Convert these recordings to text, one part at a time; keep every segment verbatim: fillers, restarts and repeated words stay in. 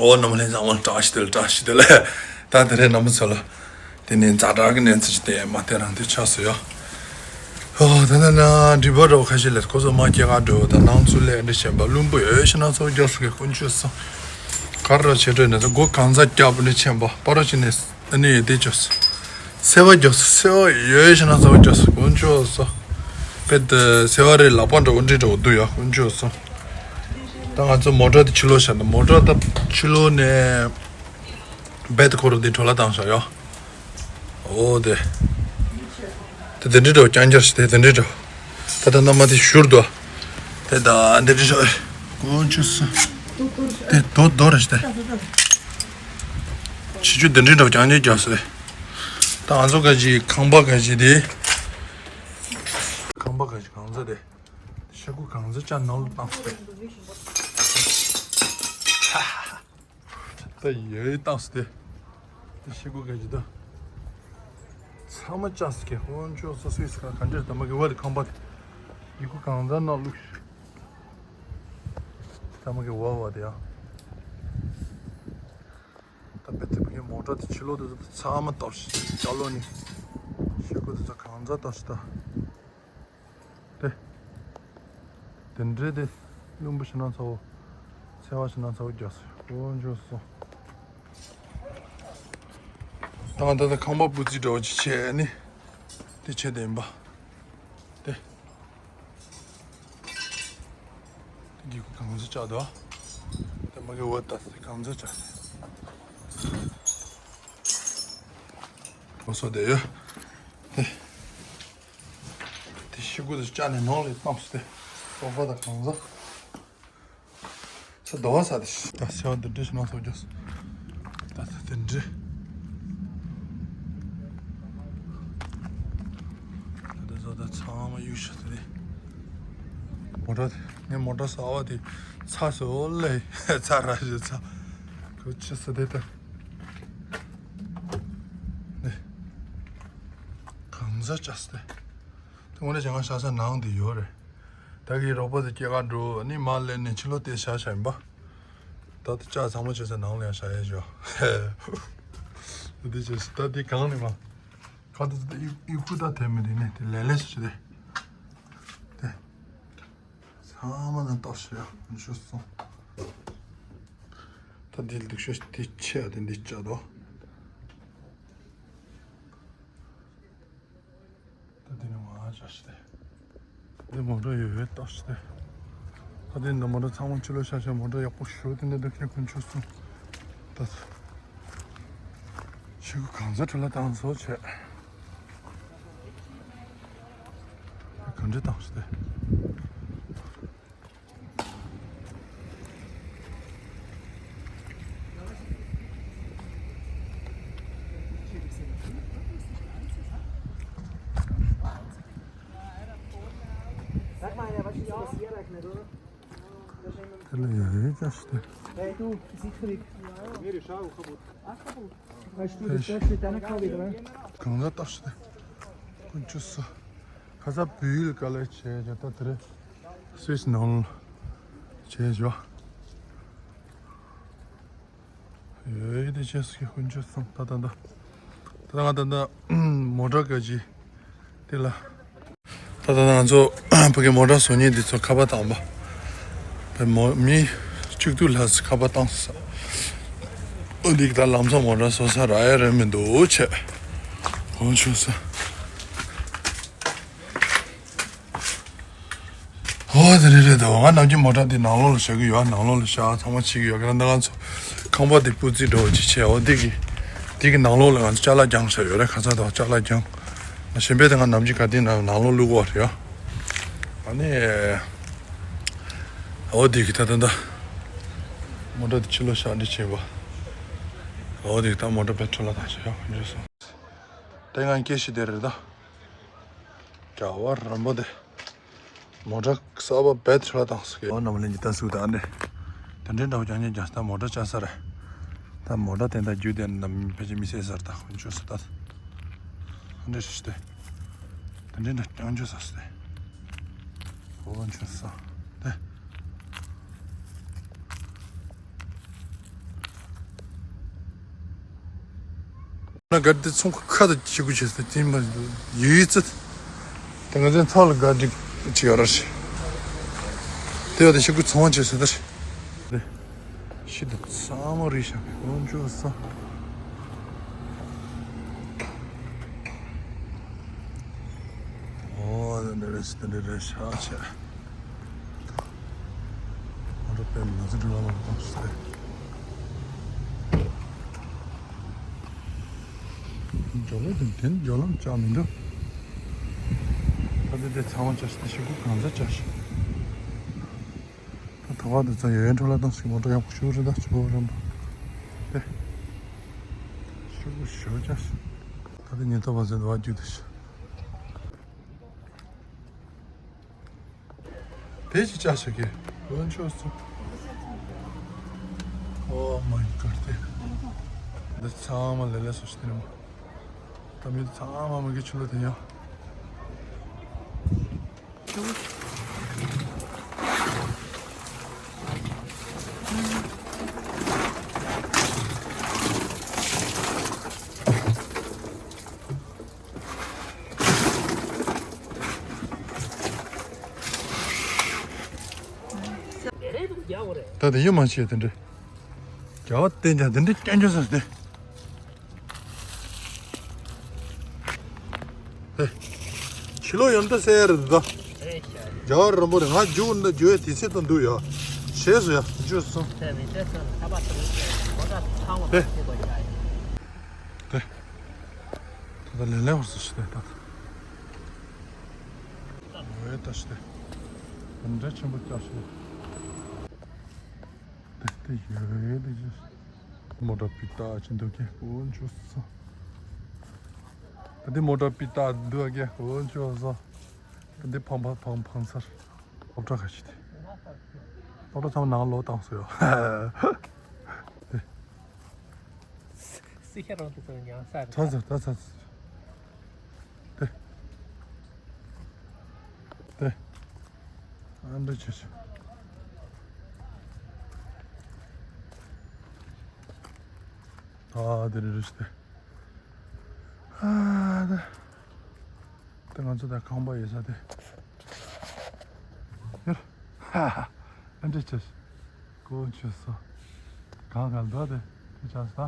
ཨོ་རྣམ་པ་ལྷན་རྒྱས་ཚང་མ་བཀྲ་ཤིས་བདེ་ལེགས། བཀྲ་ཤིས་བདེ་ལེགས། ད་དེ་རིང་རྣམ་པ་ཚོ་ལ་དེ་ནས་ཛ་དྲག་གི་གནས་ཚུལ་ཞིག་དེ་མ་དེ་རང་དེ་ཆགས་སོང་ཡ། ཨོ་ད་ནི་ན་འགྲིག་པ་འདྲ་བོ་ཁ་ཤས་ལས་ཁོ་ཚོ་མ་སྐྱེ་ག་འགྲོ་ད་ནང་ཚུད་ལས་འདི་བྱས་པ་བླུན་པོ་ཡོད་ཤི་ན་ཚོ་རྒྱག་སོང་གི་དཀོན་མཆོག་གསུམ། ག་རེ་བྱེད་འགྲོ་ནས་ད་སྒོ་གང་ཚ་རྒྱབ་ནས་ཕྱིན་པ་པ་ར་ཅི་ནས་ཨ་ནི་ཡོད་དེ་ཅོས། སེ་བ་རྒྱབ་སོང་། སེ་བ་ཡོད་ཤི་ན་ཚ་བ་རྒྱབ་སོང་། དཀོན་མཆོག་གསུམ། དཔེ་དེ་སེ་བ་རེ་ལག་པ་འདྲ་བོ་འདི་འདྲ་བོ་འདུག་ཡ། དཀོན་མཆོག་གསུམ། ད་ང་ཚོ་མོ་ཊ་དེ་ཕྱི་ལོགས་བཞག་ན་མོ་ཊ་ད་ཕྱི་ལོགས་ནས་བེད་ཁོ་ར་དེ་འཕྲོ་བརླག་བཏང་བཞག་ཡ། ཨོ་དེ། དེ་དེ་འདྲ་འདྲ་བོ་རྐྱང་རྐྱང་ཞིག་དེ་དེ་འདྲ་འདྲ་བོ། ད་ལྟ་མནའ་མ་དེ་བཞུར་འདུག་དེ་ད་འདི་འདྲ་འདྲ་བོ། དཀོན་མཆོག་གསུམ། དེ་རྡོ་རྡོ་རེད་ཤི་དེ། ཆི་ཆུ་དེ་འདྲ་འདྲ་བོ་རྐྱང་རྐྱང་རྒྱག་སོང་། ད་ང་ཚོ་ག་ཅིག་ཁང་པ་ག་ཅིག་དེ། ཁང་པ་ག་ཅིག་གང་ཚ་དེ། ཤ་ཁུ་གང་ཚ་ཅག་ནང་ལ་བཏང་སྟེ། ད་ཡོད་བཏང་སྟེ། དེ་ཤ་ཁུ་ག་ཅིག་ད། ཚང་མ་ཅག་སི་ཀེ་དཀོན་མཆོག་གསུམ། སུས་ག་ག་འདྲེ་ད་མ་གི་བ་དེ་ཁང་པ་དེ། ཡི་གུ་གང་ཚ་ནང་བླུགས། ད་མ་གི་བ་བ་དེ་ཡང་། ད་པེ་ཏི་པེ་གི་མོ་ཊ་དེ་ཕྱི་ལོགས་དེ་ཚང་མ་བཏབ་ཤི་ཅག་ལོ་ནི། ཤ་ཁུ་དེ་ཚོ་གང་ཚ་བཏབ་ཤི་ད། དེ། དེ་འདྲེ་དེ་བླུན་པོ་ཤི་ན་ཚ་བོ། སེ་བ་ཤི་ན་ཚ་བོ་རྒྱག་སོང་། དཀོན་མཆོག་གསུམ། ད་ང་ད་ལྟ་ཁང་པ་སྤུས་ཚད་འདྲ་བོ་ཅིག་བྱས་ནི། དེ་བྱས་དེ་ཡིན་པ། དེ། དེ་གི་གུ་གང་ཚ་ཅག་དོ། དེ་མ་གི་འོ་ད་དེ་གང་ཚ་ཅག་དེ། འོ་སོ་དེ་ཡོད། དེ། དེ་ཤི་གུ་དེ་བཅག་ནས་ནང་ལ་བཏང་སྟེ། སོ་ཕ་དང་གང་ཟག་ས་རྡོ་བ་ས་དེ་ཤི། ད་སེ་བ་འདི་འདྲ་ཞིག་ནང་སོ་རྒྱག་སོང་། ད་ད་དེ་འདྲ། ད་ད་ད་ཚང་མ་གཡུག་ཤ་དེ། མོ་ཊ་དེ་ངའི་མོ་ཊ་གསར་བ་དེ་ཚ་སོ་ལེ་ཚ་ར་ཞིག་ཚ། ཁོ་ཆི་ས་དེ་ད། ནི། གང་ཟག་ཅག་སྟེ། དངོས་གནས་བྱས་ང་ཤ་ས་ནང་དེ་ཡོད་རེད། ད་གི་རོགས་པ་དེ་སྐྱེ་ག་འགྲོ་ནི་མ་ལེན་ནས་ཕྱི་ལོགས་དེ་ཤ་ཤ་ཡིན་པ། ད་དེ་ལྕགས་ཚང་མ་བྱས་ས་ནང་ལ་ཡང་ཤ་ཡ་ཞོ། དེ་བྱས་ད་དེ་གང་ནི་མ། ཁ་དུ་དེ་ཡུ་ཡུ་ཁུ་ད་དེ་མི་དེ་ནི་དེ་ལེ་ལེ་ཞིག་དེ། དེ། ཚང་མ་ན་ཏོག་ཞིག་ཡ་ཤོ་སོང་། ད་དེ་ལྡུག་ཤོ་དེ་ཆེ་ཡ་དེ་འདི་ལྕགས་དོ། ད་དེ་ནི་མ་ཆ་ཤི་སྟེ། དེ་མོ་ཊ་ཡོད་ཡོད་ལྟ་ཤི་སྟེ། ད་དེ་འདི་མོ་ཊ་ཚང་མ་ཕྱི་ལོགས་ཤ་ཤ་མོ་ཊ་ཡག་པོ་ཞུ་དེ་འདི་འདུག་ཁྱེད་ཀུན་ཆུ་སོང་། ད་ཤི་གུ་གང་ཟག་ཁྲི་ལ་བཏང་སོ་བྱས། ག་འདྲ་བཏང་ཤི་སྟེ། དེ་ལ་ཡ་རེ་ཅག་ཤི་སྟེ། གང་ལ་བཏགས་ཤི་སྟེ། ཀུན་སྤྱོད་སུ། ཁ་ས་བུ་ཡུལ་ག་ལ་བྱས་ཀྱང་ད་དེ་རེད། སུད་སི་ནང་ལ་བྱས་བཞག་ཡོད་དེ་བྱས་སུ་ཀུན་སྤྱོད་སུ་ད་ད་ད། ད་ང་ད་ད་མོ་ཊ་ག་ཅི་དེ་ལ། ད་ད་ང་ཚོ་ཕ་གི་མོ་ཊ་བཟོ་མཁན་འདི་ཚོ་ཁ་པར་བཏང་པ། པའི་མོ་མི་གཅིག་སྡུད་ལྷག་ཙམ་ཁ་པར་བཏང་སོང་། འོ་འདི་གི་ད་ལམ་སང་མོ་ཊ་བཟོ་ས་རག་ཡ་རེད་མི་འདུག་བྱས། འོ་ཆུ་ས། འོ་དེ་རེད་རེད་དོ། ང་ནམ་རྒྱུན་མོ་ཊ་འདི་ནང་ལོགས་ལ་བཞག་གི་ཡོད། ནང་ལོགས་ལ་བཞག་ཚང་མ་བྱེད་ཀྱི་ཡོད། ཁ་ན་ད་ང་ཚོ་ཁང་པ་འདི་སྤུས་ཚད་འགྲོ་བ་ཅིག་བྱས། འོ་འདི་གི་འདི་གི་ནང་ལོགས་ལ་ང་ཚོ་ཅ་ལག་རྒྱང་བཞག་ཡོད་རེད། ཁ་ཚ་དང་ཅ་ལག་རྒྱང་། གཞན་པའི་དེ་ང་ནམ་རྒྱུན་ག་དེ་ནང་ནང་ལོགས་བླུག་གི་ཡོད་རེད་ཡ། ཨ་ནི། འོ་འདི་གི་ད་ད་ད། མོ་ཊ་འདི་ཕྱི་ལོགས་བཞག་འདི་བྱས་པ། འོ་འདི་གི་ད་མོ་ཊ་བེད་ཁྲི་ལ་བཏང་བྱས་ཡ་འཇུ་སོང་། དེ་ང་སྐད་ཤི་དེ་རེད་ད། རྒྱ་བ་རམ་པོ་དེ། མོ་ཊ་གསར་པ་བེད་ཁྲི་ལ་བཏང་སོང་གི། འོ་ནམ་ལེན་གྱི་ད་སུ་ད་ཨ་ནི། དེ་འདྲའི་འདྲ་བོ་རྒྱག་ཉན་རྒྱག་ད་མོ་ཊ་བཅའ་ས་རེད། ད་མོ་ཊ་དེ་འདྲ་རྒྱུ་དེ་ནམ་ཕལ་ཆེར་མི་སེ་སར་ད་འཇུ་སོང་ད། ཨ་འདྲ་ཤི་སྟེ། དེ་འདྲའི་འདྲ་རྐྱང་འཇུ་ས་སྟེ། འོ་འཇུ་ས། དེ། ན་ག་དེ་ཚོང་ཁ་ཁ་དུ་ཆེ་གུ་བྱས་ཏེ་ཡིན་པ་ཡོད་ཙི། དེ་ང་ཚོའི་ཚང་ལ་ག་འགྲིག་ཅིག་ཡོད་ར་ཤི། དེ་ཡོད་དེ་ཆེ་གུ་ཚོང་བྱས་ཟེར་ད་ཤི། ཤི་ད་ཚང་མ་རེད་ཤག་ཡོང་ཆོག་ས། ཨོ་དེ་འདྲ་རེད་ཤག་དེ་འདྲ་རེད་ཤག་ཆེ། ཨ་རོ་པའི་མི་ཚེ་འགྲོ་བ་ལ་གཏོང་ཤི་ཏེ། འཇོ་ལོ་དེ་དེ་འཇོ་ལམ་ཅག་མི་འདུག་ད་དེ་དེ་ཚང་མ་ཅག་ཤི་ཤི་གུ་གང་ཚ་ཅག་ཤི། ད་ད་བར་དུ་ཚ་ཡོད་ཡོད་འཕྲོ་ལ་བཏང་ཤི་མོ་ཊ་ཡག་པོ་ཤུ་རེ་ད་ཤི་བོ་རམ་པ། དེ་ཤི་གུ་ཤི་ཅག་ཤི། ད་དེ་ཉེ་ཐོ་བ་ཚེ་དུ་བ་རྒྱུ་དུ་ཤི། དེ་ཅི་ཅག་ཤི་གི་ལོན་ཆོས་སུ། Oh my God དེ། འདི་ཚང་མ་ལེ་ལེ་སོ་ཤི་དེ་ནི་མ། ད་མི་ཚང་མ་མ་གི་ཆུ་ལ་དེ་ཡང་། ད་དེ་ཡོད་མ་བྱས་དེ་འདྲ། རྒྱ་བ་བསྟན་ཀྱང་དེ་འདྲ་སྐྱོན་བརྗོད་ཟེར་ཏེ། ཧེ། ཕྱི་ལོགས་ཡོང་ད་ཟེར་རེད་ད། རྒྱ་བ་རིང་པོ་རེད་ང་རྒྱུག་འདི་རྒྱུག་ཡ་དེ་ཚེ་དང་འདུག་ཡ། ཤེས་སོ་ཡ་རྒྱུག་སོང་། ཧེ། ད་ད་ལེ་ལེ་བར་སོ་ཤི་ཏེ་ད། འོ་ཡ་ད་ཤི་ཏེ། འདྲ་ཆེན་པོ་ཀྱག་ཤི། དེ་དེ་ཡོད་དེ་ཅི། མོ་ཊ་པི་ཏ་ཅི་འདུག་གི་འོ་འཇུ་སོ། དེ་མོ་ཊ་པི་ཏ་འདུག་གི་འོ་འཇུ་སོ། དེ་ཕང་ཕང་ཕང་ཕང་སར། སློབ་གྲྭ་ཁ་ཤི་དེ། སློབ་གྲྭ་ཚང་མ་ནང་ལོག་བཏང་སོ་ཡོ། སི་ཁ་རང་དུ་ཚང་ཡང་ས་རེད། ཚ་ཚ་ཚ་ཚ། དེ། དེ། ཨ་འདྲ་ཆེ་ཆེ། ཨ་དེ་རེ་རེ་ཞིག་དེ། ཨ་དེ། དེ་ང་ཚོ་ད་ཁང་པ་ཡོད་ས་དེ། ཡར། ཧ་ཧ། ཨ་འདྲ་ཆེ་ཆེ། ཀོ་ཆུ་སོ། གང་གང་འདུག་དེ་དེ་ཆ་ས།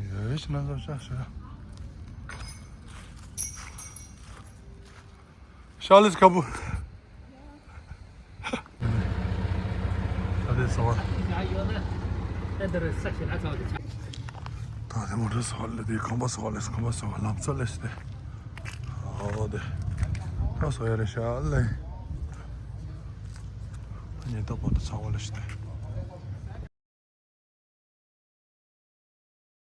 ཡོད་ཤི་ན་ཟོ་ཤ་ཤ། ཤ་ལིས་ཁ་བུ། ད་དེ་སོ། ད་དེ་མོ་ཊ་སོ་ལེ་དེ་ཁང་པ་སོ་ལེ་ཁང་པ་སོ་ལམ་སོ་ལེ་སྟེ། ཨོ་དེ། ད་སོ་ཡ་རེ་ཤ་ལེ། ཉེ་ཏོག་པོ་དུ་ཚང་བ་ལ་ཤི་སྟེ།